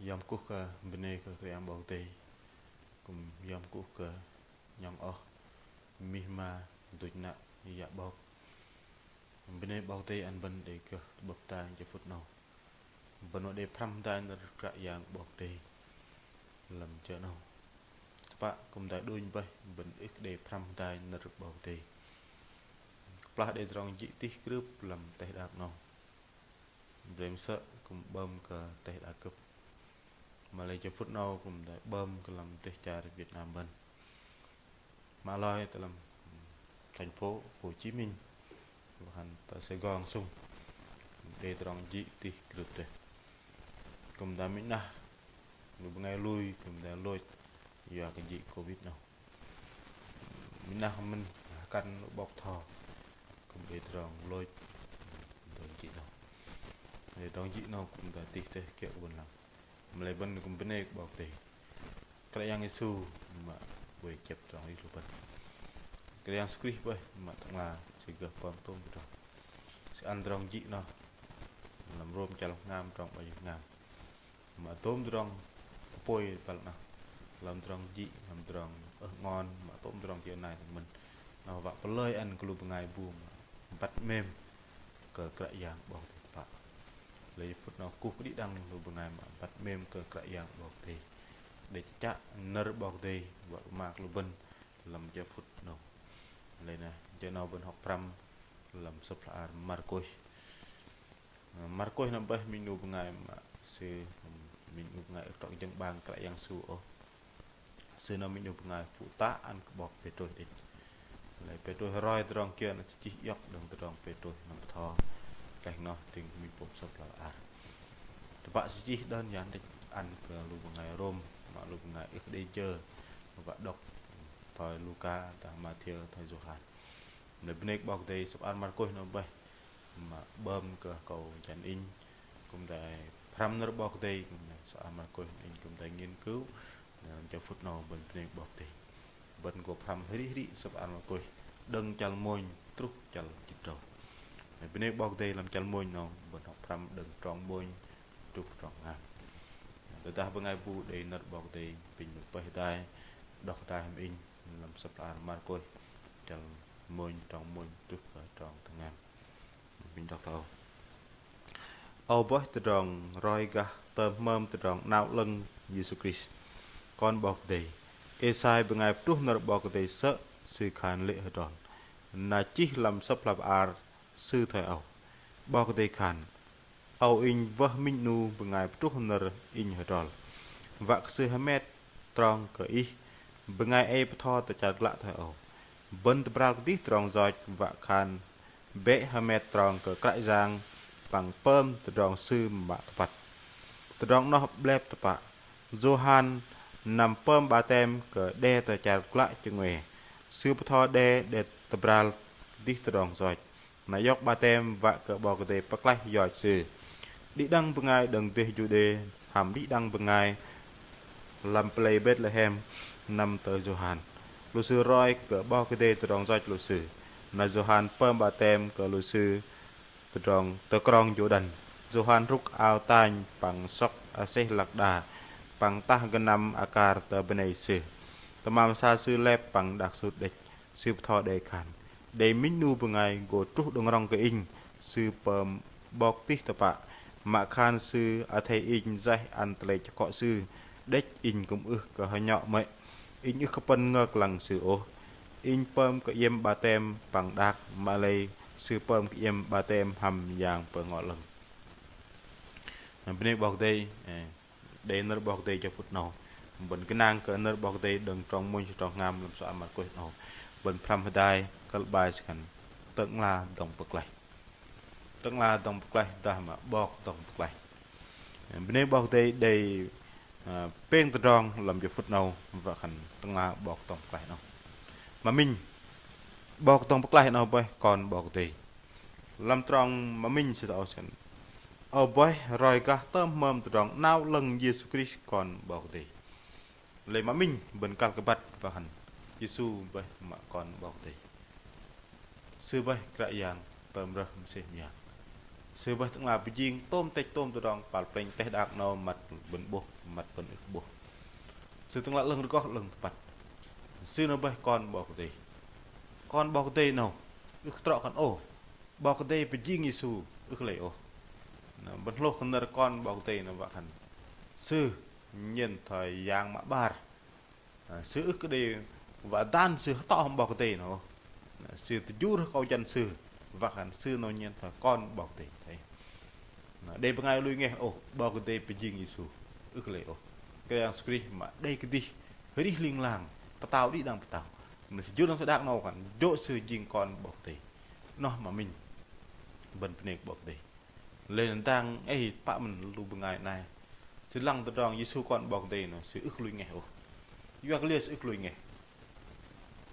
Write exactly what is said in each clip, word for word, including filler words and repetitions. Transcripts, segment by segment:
Yom kuh kơ bơnê kơ Kră Yang 'Bok Kei-Dei, kŭm yom kuh kơ nhŏng oh, mih ma, duch nă, yă 'bok. Bơnê 'Bok Kei-Dei ăn bơ̆n đei gơh tơ'bơ̆p tai jơ phŭt 'nâu. Bơ̆n wă đei pơhrăm hơdai nơ̆r Kră Yang 'Bok Kei-Dei lăm jơ 'nâu. Tơpă kŭm hơdai đunh bơih bơ̆n ưh kơ đei pơhrăm hơdai nơ̆r 'Bok Kei-Dei. Kơplah đei tơdrong jĭ tih krưp lăm teh đak 'nâu, blei mă sơ̆ kŭm 'bơm kơ teh đak gơ̆p. Mă lei jơ phŭt 'nâu kŭm hơdai 'bơm kơ lăm dêh char Việt Nam bơ̆n. Mă lei tơ lăm thành phố Hồ Chí Minh, wă khan tơ Sài Gòn sŭng, đei tơdrong jĭ tih krưp dêh. Kŭm hơdai minh 'nah lu bơngai lui kŭm hơdai lôch yua kơ jĭ Covid 'nâu. Minh 'nah mơ̆n hơkăn lu 'bok tho kŭm đei tơdrong lôch, tơdrong jĭ 'nâu. Đei tơdrong jĭ 'nâu kŭm hơdai tih dêh kiơ̆ kơ bơ̆n lăng. Mă lei bơ̆n kŭm bơnê kơ 'Bok Kei-Dei. Kră Yang Yêsu mă oei chĕp tơdrong arih lu bơ̆n. Kră Yang Yêsu Krist bơih mă Tơ'ngla Sư gơh pơm tôm tơdrong. Sư ăn tơdrong jĭ noh. Lăm Rôm chăl hngam trong 'bar jĭt hngam. Mă tôm tơdrong kơpôi băl noh. Lăm tơdrong jĭ, lăm tơdrong ưh 'ngon, mă tôm tơdrong kiơ nai dơ̆ng mơ̆n. Noh wă pơlơi ăn kơ lu bơngai bu mă băt 'mêm kơ Kră Yang 'Bok Kei-Dei tơpă. Lei jơ phŭt 'nâu kuh kơ đĭ đăng lu bơngai mă băt 'mêm kơ Kră Yang 'Bok Kei-Dei. Đei chă nơ̆r 'Bok Kei-Dei wă pơma kơ lu bơ̆n lăm jơ phŭt 'nâu. Lei na jơ 'nâu bơ̆n hŏk pơhrăm lăm sơ̆p hla bơar Markôs. Markôs noh bơih minh 'nu bơngai mă sư minh 'nu bơngai ưh trŏ jơ̆ng 'bang Kră Yang Yêsu ôh. Sư noh minh 'nu bơngai pŭ tă ăn kơ 'bok Pêtrôs đĕch. Lei Pêtrôs roi tơdrong kiơ noh sư chih iŏk đơ̆ng tơdrong Pêtrôs năm bơtho. Lei noh tĭng minh pôm sơ̆p hla bơar. Tơpă sư chih đon yan đĕch ăn kơ lu bơngai Rôm, mă lu bơngai ưh kơ đei jơ wă đŏk thoi Luka, dah Mathiơ, thoi Yôhan. Mă lei bơnê kơ 'Bok Kei-Dei sơ̆p hla bơar Markôs noh bơih mă 'bơm kơ akâu jăn inh kŭm hơdai pơhrăm nơ̆r 'Bok Kei-Dei, kŭm hơdai sơ̆p hla bơar Markôs inh kŭm hơdai nghiên cứu. Lăm jơ phŭt 'nâu bơ̆n bơnê kơ 'Bok Kei-Dei. Bơ̆n gô pơhrăm arih arih sơ̆p hla bơar Markôs đơ̆ng chăl mônh truh chăl jĭt tơdrâu. Bơnê kơ 'Bok Kei-Dei lăm chăl mônh 'nâu bơ̆n hŏk pơhrăm đơ̆ng trong mônh truh trong hngam. Tơdah bơngai bu đei nơ̆r 'Bok Kei-Dei apinh mă pơih hơdai, đŏk hơdai hăm inh lăm sơ̆p hla bơar Markôs chăl mônh trong mônh truh kơ trong tơhngam. Apinh đŏk thoi âu. Âu bơih tơdrong roi gah tơm hmơm tơdrong 'nao 'lơ̆ng Yêsu Krist, Kon 'Bok Kei-Dei. Êsai bơngai pơtruh nơ̆r 'Bok Kei-Dei sơ̆ sư khan lê̆ hơdrol. Na chih lăm sơ̆p hla bơar sư thoi âu: 'Bok Kei-Dei khan: Âu inh wơh minh 'nu bơngai pơtruh nơ̆r inh hơdrol. Wă kơ sư hơmet trong kơ ih. Bơngai ei bơtho tơ char glă thoi âu: Bơ̆n tơbral kơdih tơdrong yoch wă khan bĕ hơmet trong kơ Kră Yang păng pơm tơdrong Sư mă tơpăt. Tơdrong noh 'blep tơpă. Yôhan năm pơm 'batem kơ đe tơ char glă chơngue. Sư bơtho đe, đe tơbral kơdih tơdrong yoch. Na iŏk 'batem wă kơ 'Bok Kei-Dei pơklaih yoch sư. Đĭ đăng bơngai đơ̆ng dêh Juđê hăm đĭ đăng bơngai lăm pơlei Betlehem năm tơ Yôhan. Lu sư roi kơ 'Bok Kei-Dei tơdrong yoch lu sư. Na Yôhan pơm 'batem kơ lu sư tơdrong tơ krong Jôrđăn. Yôhan hrŭk ao tanh păng sŏk aseh lăk đa, păng tah gơnăm akar tơ bơnei sư. Tơmam sa sư lep păng đak sut đĕch. Sư bơtho đe khan: Đei minh 'nu bơngai gô truh đơ̆ng rŏng kơ inh, sư pơm 'bok tih tơpă, mă khan sư athei inh yaih ăn tơlei chơkŏ sư, đĕch inh kư̆m ưh kơ hơnhŏ 'mơ̆i. Inh ưh kơ pơ̆n ngơk lăng sư ôh. Inh pơm kơ iĕm 'batem păng đak, mă lei sư pơm kơ iĕm 'batem hăm Yang Bơhngol 'Lơ̆ng. Bơnê 'Bok Kei-Dei, ơ, đei nơ̆r 'Bok Kei-Dei jơ phŭt 'nâu. Bơ̆n gơnang kơ nơ̆r 'Bok Kei-Dei đơ̆ng trong mônh truh trong hngam lăm sơ̆p hla bơar Markôs 'nâu. Bơ̆n pơhrăm hơdai kơ̆l 'bai sư khan Tơ'ngla dŏng pơklaih. Tơ'ngla dŏng pơklaih dah mă 'Bok dŏng pơklaih. Bơnê 'Bok Kei-Dei đei, ơ, pêng tơdrong lăm jơ phŭt 'nâu wă khan Tơ'ngla 'Bok dŏng pơklaih 'nâu. Mă minh, 'Bok dŏng pơklaih 'nâu bơih Kon 'Bok Kei-Dei. Lăm trong mă minh sư tơ âu sư khan: Âu bơih roi gah tơm hmơm tơdrong 'nao 'lơ̆ng Yêsu Krist Kon 'Bok Kei-Dei. Lei mă minh bơ̆n kăl kơ băt wă khan Yêsu bơih mă Kon 'Bok Kei-Dei. Sư bơih Kră Yang tơm rơh mơsêh mơyang. Sư bơih Tơ'ngla pơjing tôm tĕch tôm tơdrong kơpal plĕnh teh đak 'nâu măt bơ̆n 'bôh, măt bơ̆n ưh kơ 'bôh. Sư Tơ'ngla 'lơ̆ng rơgoh 'lơ̆ng tơpăt. Sư noh bơih Kon 'Bok Kei-Dei. Kon 'Bok Kei-Dei noh ưh kơ trŏ khan ôh 'Bok Kei-Dei pơjing Yêsu, ưh kơ lei ôh. Na bơ̆n hlôh kơ nơ̆r Kon 'Bok Kei-Dei noh wă khan Sư nhen thoi Yang mă 'bar. Na, Sư ưh kơ đei wă dan Sư hơtŏ hăm 'Bok Kei-Dei noh. Na, Sư tơjur akâu jăn Sư, wă khan Sư noh nhen thoi Kon 'Bok Kei-Dei. Thoi. Na, đei bơngai lui ngeh ôh 'Bok Kei-Dei pơjing Yêsu, ưh kơ lei ôh. Kră Yang Yêsu Krist mă đei kơdih arih ling lang, pơtao đĭ đăng pơtao. Mă Sư jur lăm teh đak 'nâu khan jơ̆ Sư jing Kon 'Bok Kei-Dei. Noh mă minh bơ̆n bơnê kơ 'Bok Kei-Dei. Lei na dang ei pă mơ̆n lu bơngai nai sư lăng tơdrong Yêsu Kon 'Bok Kei-Dei noh sư ưh kơ lui ngeh ôh. Yua kơ liơ sư ưh kơ lui ngeh?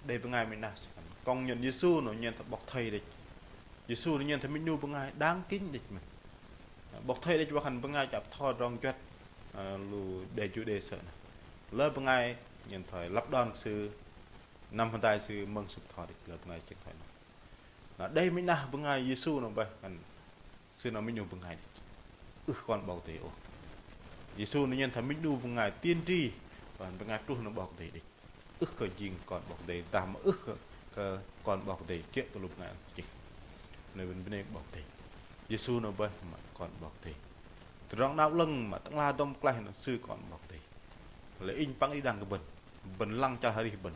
Đei bơngai minh 'nah sư khan công nhận Yêsu noh nhen thoi 'bok thầy đĕch. Yêsu noh nhen thoi minh 'nu bơngai đáng kính đĕch mơ̆n. 'Bok thầy đĕch wă khan bơngai chă bơtho tơdrong juăt, ơ, lu đe Juđê sơ̆ noh. Lơ bơngai nhen thoi lăp đon kơ sư, năm hơdai sư mơ̆ng sư bơtho đĕch, lơ bơngai chĕng thoi noh. Na đei minh 'nah bơngai Yêsu noh bơih khan Sư noh minh 'nu bơngai đĕch, ưh kơ Kon 'Bok Kei-Dei ôh. Yêsu noh nhen thoi minh 'nu bơngai tiên tri, wă khan bơngai truh noh 'Bok Kei-Dei đĕch, ưh kơ jing Kon 'Bok Kei-Dei, dah mă ưh kơ, kơ Kon 'Bok Kei-Dei kiơ̆ kơ lu bơngai chĕng. Noh bơ̆n bơnê 'Bok Kei-Dei. Yêsu noh bơih mă Kon 'Bok Kei-Dei. Tơdrong 'Nao 'Lơ̆ng mă Tơ'ngla dŏng pơklaih noh Sư Kon 'Bok Kei-Dei. Lei inh păng đĭ đăng kơ bơ̆n, bơ̆n lăng chăl arih bơ̆n,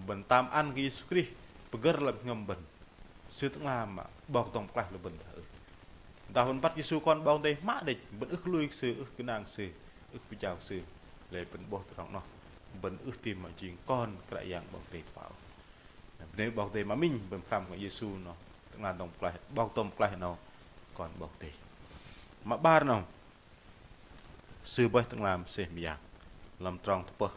bơ̆n tam ăn kơ Yêsu Krist pơgơ̆r lăm jơhngơ̆m bơ̆n. Sư Tơ'ngla mă 'Bok dŏng pơklaih lu bơ̆n dah ưh. Dah bơ̆n băt Yêsu Kon 'Bok Kei-Dei mă đĕch, bơ̆n ưh kơ lui kơ Sư, ưh kơ gơnang kơ Sư, ưh kơ pơjao kơ Sư. Lei bơ̆n 'bôh tơdrong noh, bơ̆n ưh ti mă jing kon Kră Yang 'Bok Kei-Dei tơpă. Na, bơnê 'Bok Kei-Dei mă minh bơ̆n pơhrăm kơ Yêsu noh Tơ'ngla dŏng pơklaih, 'Bok dŏng pơklaih noh Kon 'Bok Kei-Dei. Mă 'bar noh, Sư bơih Tơ'ngla mơsêh mơyang. Lăm trong tơpơh.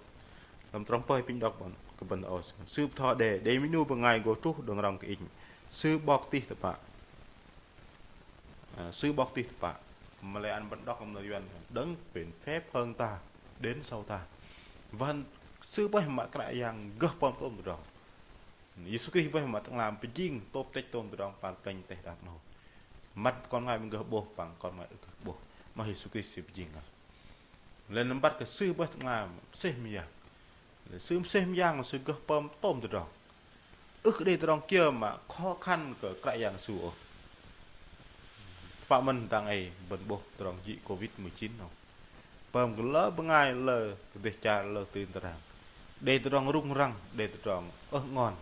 Lăm trong tơpơh apinh đŏk bơ̆n, kơ bơ̆n âu. Sư bơtho đe, đei minh 'nu bơngai gô truh đơ̆ng rŏng kơ Inh. Sư 'bok tih tơpă. À, Sư 'bok tih tơpă. Mă lei ăn bơ̆n đŏk lăm nơ̆r Yuăn, Đấng quyền phép hơn ta, đến sau ta. Wă khan Sư bơih mă Kră Yang gơh pơm tôm tơdrong. Yêsu Krist bơih mă Tơ'ngla pơjing tôp tĕch tôm tơdrong păl plĕnh teh đak 'nâu. Măt kon bơngai bơ̆n gơh 'bôh păng kon bơngai ưh kơ gơh 'bôh. Noh Yêsu Krist Sư pơjing ngăl. Lei na băt kơ Sư bơih Tơ'ngla mơsêh mơyang. Lei Sư mơsêh mơyang Sư gơh pơm tôm tơdrong. Ưh kơ đei tơdrong kiơ mă khó khăn kơ Kră Yang Yêsu ôh. Tơpă mơ̆n dang ei bơ̆n 'bôh tơdrong jĭ Covid mười chín 'nâu. Pơm kơ lơ bơngai, lơ kơ dêh char, lơ trin tơrang. Đei tơdrong rŭng răng, đei tơdrong ơh 'ngon.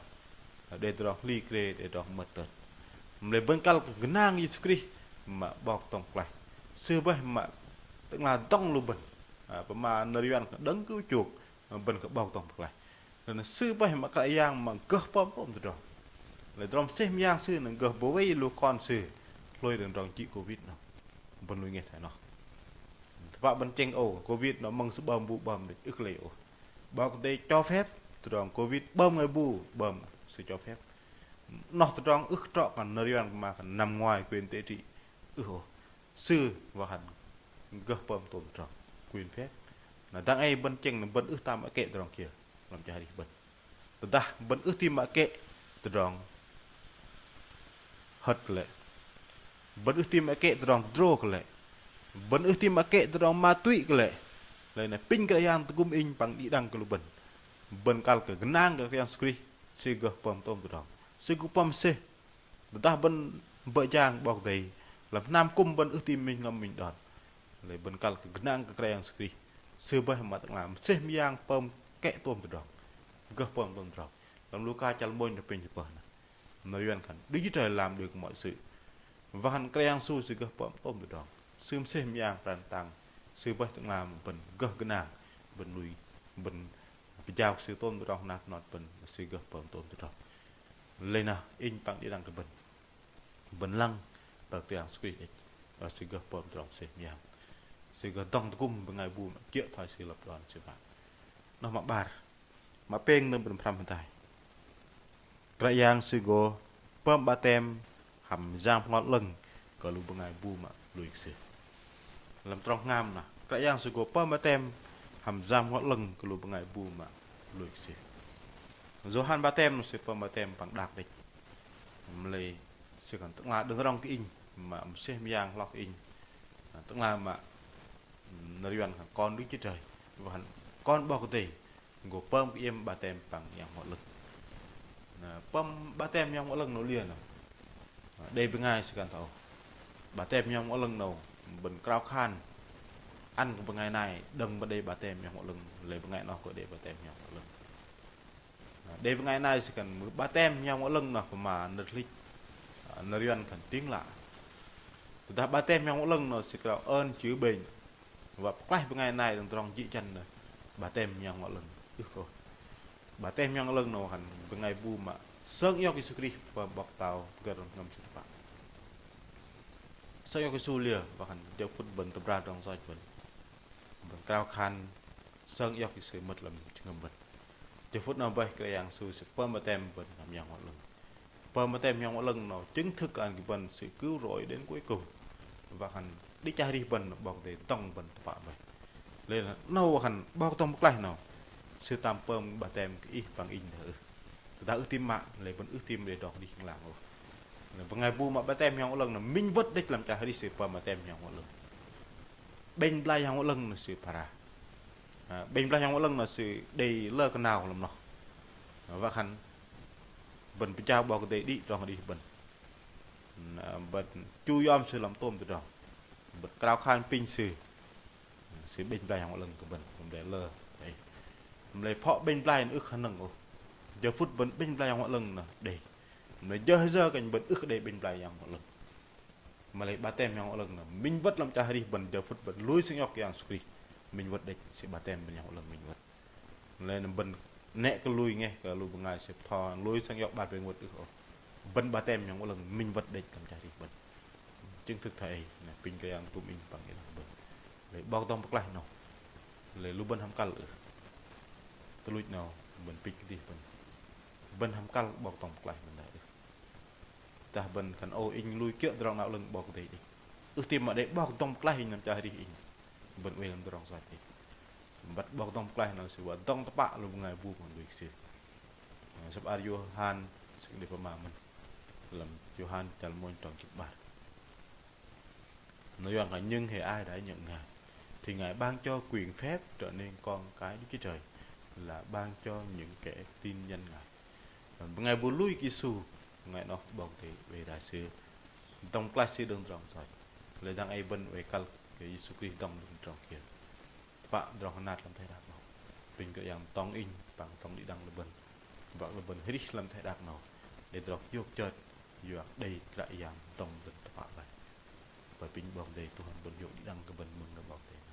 Đei tơdrong hli krê, đei tơdrong mơt tơt. Mă lei bơ̆n kăl kơ gơnang Yêsu Krist mă 'Bok dŏng pơklaih. Sư bơih mă Tơ'ngla dŏng lu bơ̆n. À, pơma nơ̆r Yuăn kơ Đấng Cứu Chuộc, bơ̆n kơ 'Bok dŏng pơklaih. Lei na Sư bơih mă Kră Yang mă gơh pơm tôm tơdrong. Lei tơdrong mơsêh mơyang Sư na gơh bơwei lu kon Sư hlôi đơ̆ng tơdrong jĭ Covid 'nâu. Bơ̆n lui ngeh thoi noh. Tơpă bơ̆n chĕng âu, Covid 'nâu mơ̆ng sư 'bơm bu 'bơm đĕch, ưh kơ lei ôh. 'Bok Kei-Dei cho phép tơdrong Covid 'bơm bơngai bu, 'bơm Sư cho phép. Noh tơdrong ưh kơ trŏ khan nơ̆r Yuăn pơma khan nằm ngoài quyền tể trị. Ưh ôh. Sư wă khan gơh pơm tôm tơdrong, quyền phép. Na dang ei bơ̆n chĕng na bơ̆n ưh tam mă kĕ tơdrong kiơ lăm chăl arih bơ̆n. Tơdah bơ̆n ưh ti mă kĕ tơdrong hơt kơ lei, bơ̆n ưh ti mă kĕ tơdrong tơdrô kơ lei, bơ̆n ưh ti mă kĕ tơdrong ma túy kơ lei, lei na apinh Kră Yang tơgŭm inh păng đĭ đăng kơ lu bơ̆n. Bơ̆n kăl kơ gơnang kơ Kră Yang Yêsu Krist, Sư gơh pơm tôm tơdrong. Sư gô pơm mơsêh. Tơdah bơ̆n bơ̆ jang 'Bok Kei-Dei, lăm hnam kŭm bơ̆n ưh ti minh jơhngơ̆m minh đon. Lei bơ̆n kăl kơ gơnang kơ Kră Yang Yêsu Krist. Sư bơih mă Tơ'ngla mơsêh mơyang pơm kĕ tôm tơdrong. Gơh pơm tôm tơdrong. Lăm Luka chăl mônh, apinh tơpơh noh. Nơ̆r Yuăn khan, Đức Chúa Trời làm được mọi sự. Wă khan Kră Yang Yêsu Sư gơh pơm tôm tơdrong. Sư mơsêh mơyang pran tang. Sư bơih Tơ'ngla mă bơ̆n gơh gơnang. Bơ̆n lui, bơ̆n pơjao kơ Sư tôm tơdrong hơnat hơnot bơ̆n, Sư gơh pơm tôm tơdrong. Lei na, inh păng đĭ đăng kơ bơ̆n. Bơ̆n lăng tơ Kră Yang Yêsu Krist đĕch, ơ, Sư gơh pơm tơdrong mơsêh mơyang. Sư gơh dŏng tơgŭm bơngai bu mă kiơ̆ thoi Sư lăp đon Sư păng. Noh mă 'bar. Mă pêng nơ̆ng bơ̆n pơhrăm hơdai. Kră Yang Sư gô pơm 'batem hăm Yang Bơhngol 'Lơ̆ng kơ lu bơngai bu mă lui kơ Sư. Lăm trong hngam noh, Kră Yang Sư gô pơm 'batem hăm Yang Bơhngol 'Lơ̆ng kơ lu bơngai bu mă lui kơ Sư. Yôhan 'batem, sư pơm 'batem păng đak đĕch. Mă lei sư khan Tơ'ngla đơ̆ng rŏng kơ inh, mă mơsêh mơyang hloh kơ inh. Tơ'ngla mă Nơ̆r Yuăn khan Kon Đức Chúa Trời, wă khan Kon 'Bok Kei-Dei gô pơm kơ iĕm 'batem păng Yang Bơhngol 'Lơ̆ng. Na, pơm 'batem Yang Bơhngol 'Lơ̆ng 'nâu liơ 'nâu? Na, đei bơngai sư khan thoi âu: 'Batem Yang Bơhngol 'Lơ̆ng 'nâu bơ̆n krao khan ăn kơ bơngai nai đơ̆ng bơ̆n đei 'batem Yang Bơhngol 'Lơ̆ng, lei bơngai noh gô đei 'batem Yang Bơhngol 'Lơ̆ng. Na, đei bơngai nai sư khan mưh 'batem Yang Bơhngol 'Lơ̆ng noh pơma nơ̆r hlĭch, na, nơ̆r Yuăn khan Tiếng Lạ. Tơdah 'batem Yang Bơhngol 'Lơ̆ng 'nâu sư krao ơn chữa bệnh, wă pơklaih bơngai nai đơ̆ng tơdrong jĭ jăn noh 'batem Yang Bơhngol 'Lơ̆ng ưh kơ ôh. 'Batem Yang Bơhngol 'Lơ̆ng 'nâu khan bơngai bu mă sơng iŏk Yêsu Krist pơm 'Bok Pơtao pơgơ̆r lăm jơhngơ̆m sư tơpă. Sơng iŏk Yêsu liơ? Wă khan jơ phŭt bơ̆n tơbra tơdrong yoch bơ̆n, bơ̆n krao khan sơng iŏk Yêsu mơ̆t lăm jơhngơ̆m bơ̆n, jơ phŭt 'nâu bơih Kră Yang Yêsu sư pơm 'batem bơ̆n lăm Yang Bơhngol 'Lơ̆ng. Pơm 'batem Yang Bơhngol 'Lơ̆ng 'nâu chứng thực ăn kơ bơ̆n sư cứu rỗi đến cuối cùng. Wă khan đĭ chăl arih bơ̆n 'Bok Kei-Dei dŏng bơ̆n tơpă bơih. Lei na 'nâu wă khan 'Bok dŏng pơklaih 'nâu sư tam pơm 'batem kơ ih păng inh dah ưh? Tơdah ưh tim mă, lei bơ̆n ưh tim đei tơdrong arih ling lang ôh. Na, bơngai bu mă 'batem Yang Bơhngol 'Lơ̆ng 'nâu minh wơ̆t đĕch lăm chăl arih sư pơm 'batem Yang Bơhngol 'Lơ̆ng. 'Bĕnh blai Yang Bơhngol 'Lơ̆ng 'nâu sư phara. Na, 'bĕnh blai Yang Bơhngol 'Lơ̆ng 'nâu sư đei lơ kơnao lăm noh. Na, wă khan bơ̆n pơjao 'Bok Kei-Dei đĭ tơdrong arih bơ̆n. Na, bơ̆n chu yom sư lăm tôm tơdrong. Bơ̆n krao khan apinh sư. Sư 'bĕnh blai Yang Bơhngol 'Lơ̆ng kơ bơ̆n, kư̆m đei lơ. Ê. Mă lei phŏ 'bĕnh blai noh ưh kơ hơnơ̆ng ôh. Jơ phŭt bơ̆n 'bĕnh blai Yang Bơhngol 'Lơ̆ng noh đei. Mă lei jơ hơyơ kơ bơ̆n ưh kơ đei 'bĕnh blai Yang Bơhngol 'Lơ̆ng. Mă lei 'batem Yang Bơhngol 'Lơ̆ng noh minh wơ̆t lăm chăl arih bơ̆n, jơ phŭt bơ̆n lui sơng iŏk Yang Yêsu Krist, minh wơ̆t đĕch sư 'batem bơ̆n Yang Bơhngol 'Lơ̆ng minh wơ̆t. Lei na bơ̆n nĕ kơ lui ngeh kơ lu bơngai sư bơtho lui sơng iŏk 'bar pêng wơ̆t ưh ôh. Bơ̆n 'batem Yang Bơhngol 'Lơ̆ng minh wơ̆t đĕch lăm chăl arih bơ̆n. Chứng thực thoi ei, na apinh Kră Yang tơgŭm inh păng ih đĭ đăng bơ̆n. Lei 'Bok dŏng pơklaih 'nâu, lei lu bơ̆n hăm kăl ưh? Tuch luch 'nâu bơ̆n apinh kơdih bơ̆n, bơ̆n hăm kăl 'Bok dŏng pơklaih bơ̆n dah ưh? Dah bơ̆n khan ô inh lui kiơ̆ Tơdrong 'Nao 'Lơ̆ng 'Bok Kei-Dei đĕch, ưh tim mă đei 'Bok dŏng pơklaih inh lăm chăl arih inh, bơ̆n oei lăm tơdrong yoch đĕch. Băt 'Bok dŏng pơklaih 'nâu sư wă dŏng tơpă lu bơngai bu mă lui kơ sư. Sơ̆p ar Yôhan sư đei pơma mơ̆n lăm Yôhan chăl mônh trong jĭt 'bar. Nơ̆r Yuăn khan: Nhưng hễ ai đã nhận Ngài thì Ngài ban cho quyền phép trở nên con cái Đức Chúa Trời, là ban cho những kẻ tin danh Ngài. Bơngai bu lui kơ Yêsu, bơngai noh 'Bok Kei-Dei oei roi sư, dŏng pơklaih sư đơ̆ng tơdrong yoch. Lei dang ei bơ̆n oei kăl kơ Yêsu Krist dŏng đơ̆ng tơdrong kiơ? Tơpă tơdrong hơnat lăm teh đak 'nâu. Apinh Kră Yang dŏng inh păng dŏng đĭ đăng lu bơ̆n, wă lu bơ̆n arih lăm teh đak 'nâu đei tơdrong hiôk chơt, yua kơ đei Kră Yang dŏng bơ̆n tơpă bơih. Apinh 'Bok Kei-Dei tuh ăn bơ̆n hiôk đĭ đăng kơ bơ̆n mơ̆ng nơ̆r 'Bok Kei-Dei.